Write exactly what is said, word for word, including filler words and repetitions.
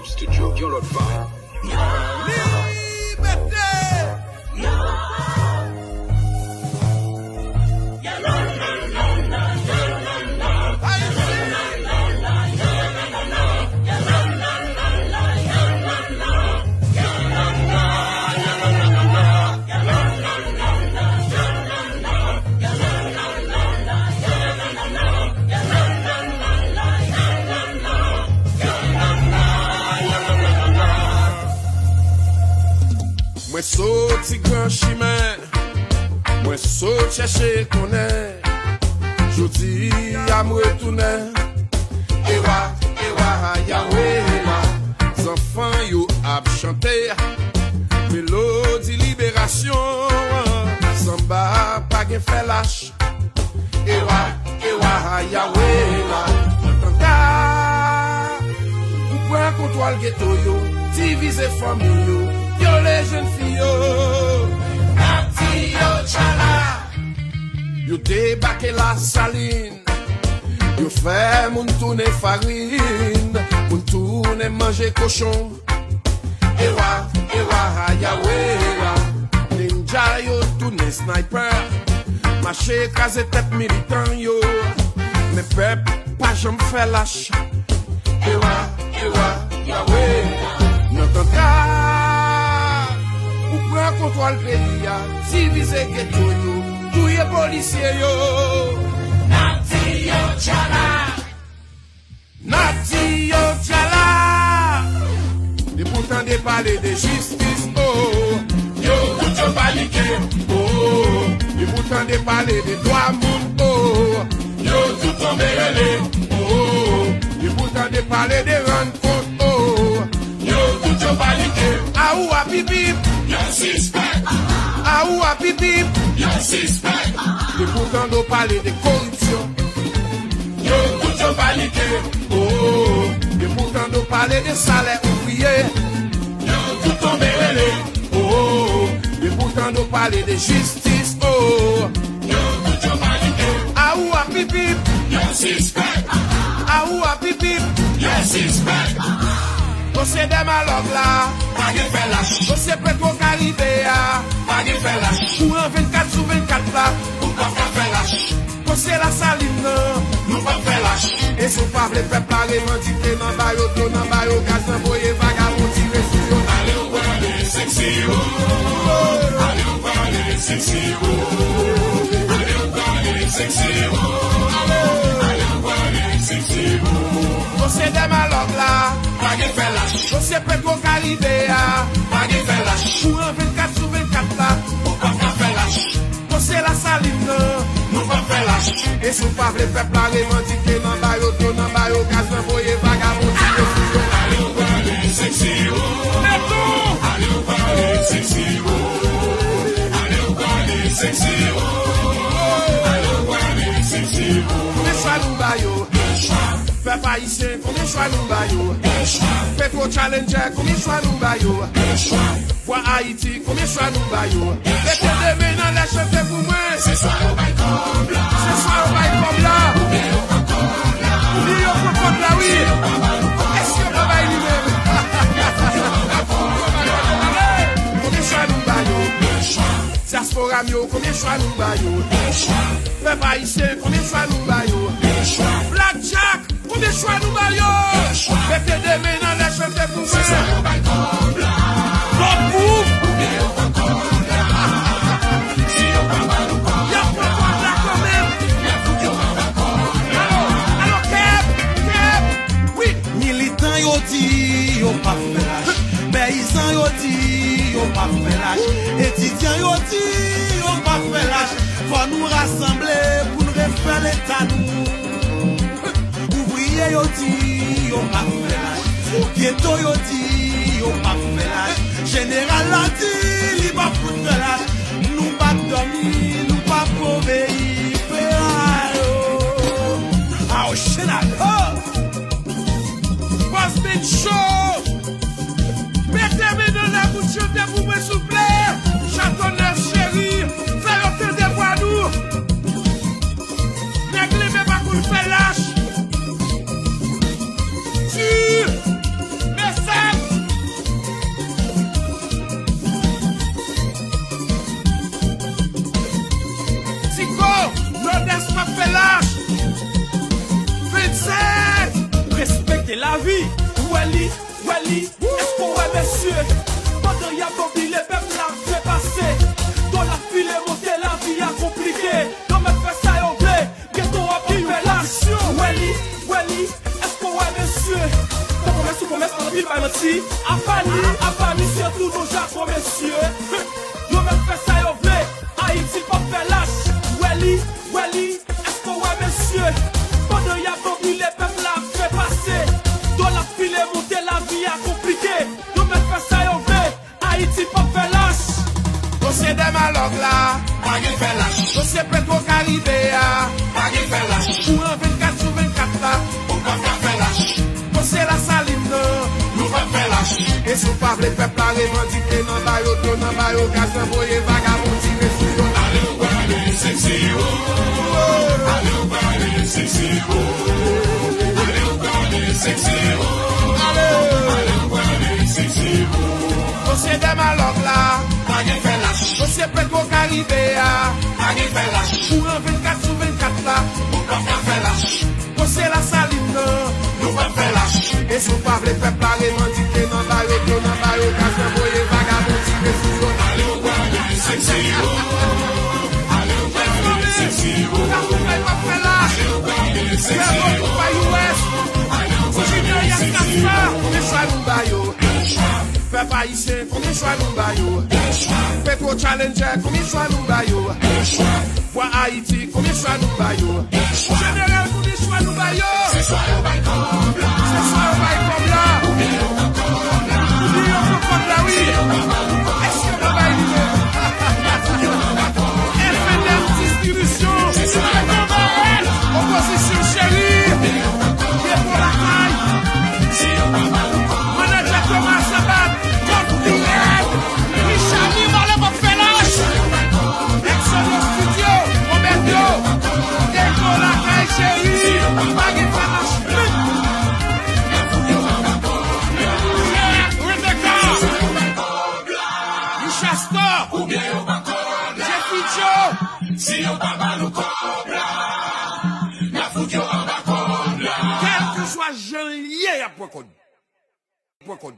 Studio, yon lòt vibe. Libète! Mwen soti gran chimen, mwen sot chèche konnen. Jodi a m retounen. Ewa, ewa, Yahweh la. Zanfan yo ap chante melodi liberasyon an. Sanba pa gen fè lach. Ewa, ewa, Yahweh la. Nan tanta, ou pran kontwòl geto yo, divize fanmi yo, vyole jèn fi yo. N ap di yo tchala. Yo debake Lasalin. Yo fè moun tounen farin, moun tounen manje kochon. Ewa, ewa, Yahweh la. Ninja yo tounen sniper. Mache kraze tèt militan yo. Men pèp pa janm fè lach. Ewa, ewa, Yahweh la. Nan tanta, ou pran kontwòl peyi a, divize geto yo, touye polisye yo. N ap di yo tchala. N ap di yo tchala. Depi w tande pale de jistis, oh, yo tout yo panike, oh. Depi w tande pale de dwa moun, oh, yo tout tonbe rele, oh. Depi w tande pale de rann kont, oh, yo tout yo panike. Aou a pipip, yo sispèk. Aou a pipip, yo sispèk. Depi w tande w pale de koripsyon, yo tout yo panike, oh. Depi w tande w pale de salè ouvriye, yo tout tonbe rele, oh. Depi w tande w pale de jistis, oh, yo tout yo panike. Aou a pipip, yo sispèk. Aou a pipip, yo sispèk. Dosye Dèmalòg la, pa gen fè lach. Dosye Petwo Karibe a, pa gen fè lach. Kouran vennkat sou vennkat la, ou p ap ka fè lach. Dosye Lasalin nan, nou p ap fè lach. E si w pa vle pèp la revandike, nan ba yo dlo, nan ba yo gaz, nan voye vagabon tire sou yo. Ale w prale seksi, oh. Ale w prale seksi, oh. Ale w prale seksi, oh. Ale w prale seksi, oh. Dosye Dèmalòg la, pa gen fè lach. Dosye Petwo Karibe a, pa gen fè lach. Kouran vennkat sou vennkat la, ou p ap ka fè lach. Dosye Lasalin nan, nou p ap fè lach. E si w pa vle pèp la revandike, nan ba yo dlo, nan ba yo gaz, nan voye vagabon tire sou yo. Ale w prale seksi, oh. Ale w prale seksi, oh. Ale w prale seksi, oh. Ale w prale seksi, oh. Konbyen chwa nou ba yo? Pèp ayisyen, konbyen chwa nou ba yo? Petwo Challenger, konbyen chwa nou ba yo? Vwa Ayiti, konbyen chwa nou ba yo? Mete de men nan lè, chante pou mwen. Se swa yo bay kòb la. Se swa yo bay kòb la. Oubyen yo pran kòb la. Oubyen yo pran kòb la, wi. Si yo pa ba nou kòb. Èske yo pa bay li menm? Konbyen chwa nou ba yo? Dyaspora m yo, konbyen chwa nou ba yo? Pèp ayisyen, konbyen chwa nou ba yo? Black Jack, konbyen chwa nou ba yo? Mete de men nan lè, chante pou mwen. Kòb pou ou. Y ap pran kòb la kanmenm. Alò, alò, kèb, kèb, wi. Militan yo di yo p ap fè lach. Peyizan yo di yo p ap fè lach. Etidyan yo di yo p ap fè lach. Fò nou rasanble pou n refè leta nou. Ouvriye yo di yo p ap fè lach. Geto yo di yo p ap fè lach. Jeneral la di li p ap fout fè lach. Nou p ap dòmi, nou p ap obeyi. Fè a yo. Aw, chenal. Oh! Bòs Ben Show! Mete men nan lè pou chante pou mwen, souple! Chateauneuf cheri, fè yo tande vwa nou! Nèg limen pa konn fè lach! Di! Mesaj Pandan y ap obile pèp la ap fè pase. Dola ap file monte, lavi a konplike. Yo mèt fè sa yo vle, geto a p ap fè lach. Wè li, wè li, èske w wè mesye? Fò pwomès sou pwomès, pa anpil bay manti. Apa li, apa misye tou nou jako mesye. Yo mèt fè sa yo vle, Ayiti p ap fè lach. Wè li, wè li, èske w wè mesye? Pandan y ap obile pèp la ap fè pase. Dola ap file monte, lavi a konplike. Yo mèt fè sa yo vle, Ayiti p ap fè lach. Dosye Dèmalòg la, pa gen fè lach. Dosye Petwo Karibe a, pa gen fè lach. Kouran vennkat sou vennkat la, ou p ap ka fè lach. Dosye Lasalin nan, nou p ap fè lach. E si w pa vle pèp la revandike, nan ba yo dlo, nan ba yo gaz, nan voye vagabon tire sou yo. Ale w prale, seksi o. Ale w prale, seksi o. Ale w prale, seksi o. Ale. Ale w prale, seksi o. Dosye Dèmalòg la, pa gen fè lach. Dosye Petwo Karibe a, pa gen fè lach. Kouran vennkat sou vennkat la, ou p ap ka fè lach. Dosye Lasalin nan, nou p ap fè lach. E si w pa vle pèp la revandike, nan ba yo dlo, nan ba yo gaz, nan voye vagabon tire sou yo. Ale w prale, seksi o. Ale w prale, seksi o. Kakoukay p ap fè lach. Ale w prale, seksi o. Fè vòt pou pa U S. Pou Junior Yas Kasta, konbyen chwa nou ba yo? Pèp ayisyen, konbyen chwa nou ba yo? Petro Challenger, konbyen chwa nou ba yo? Vwa Ayiti, konbyen chwa nou ba yo? Jeneral, konbyen chwa nou ba yo? Se swa yo bay kòb la. Se swa yo bay kòb la. Oubyen yo pran kòb la, wi. Èske yo bay li menm? F N L distribisyon. Opozisyon cheri. Depo lakay. Manadjè Thomas Sabat. Kòb pi rèd. Richard Mimalè p ap fè lach. Exodo Studio, Roberto, Ego lakay cheri, pa gen fè lach menm. Rebecca, Richard Store, Jeffy Joe. Si yo pa ba nou kòb la, n ap fout yo anba kòb la. Kèlkeswa jan l ye, y ap pran kòb. Pran kòb.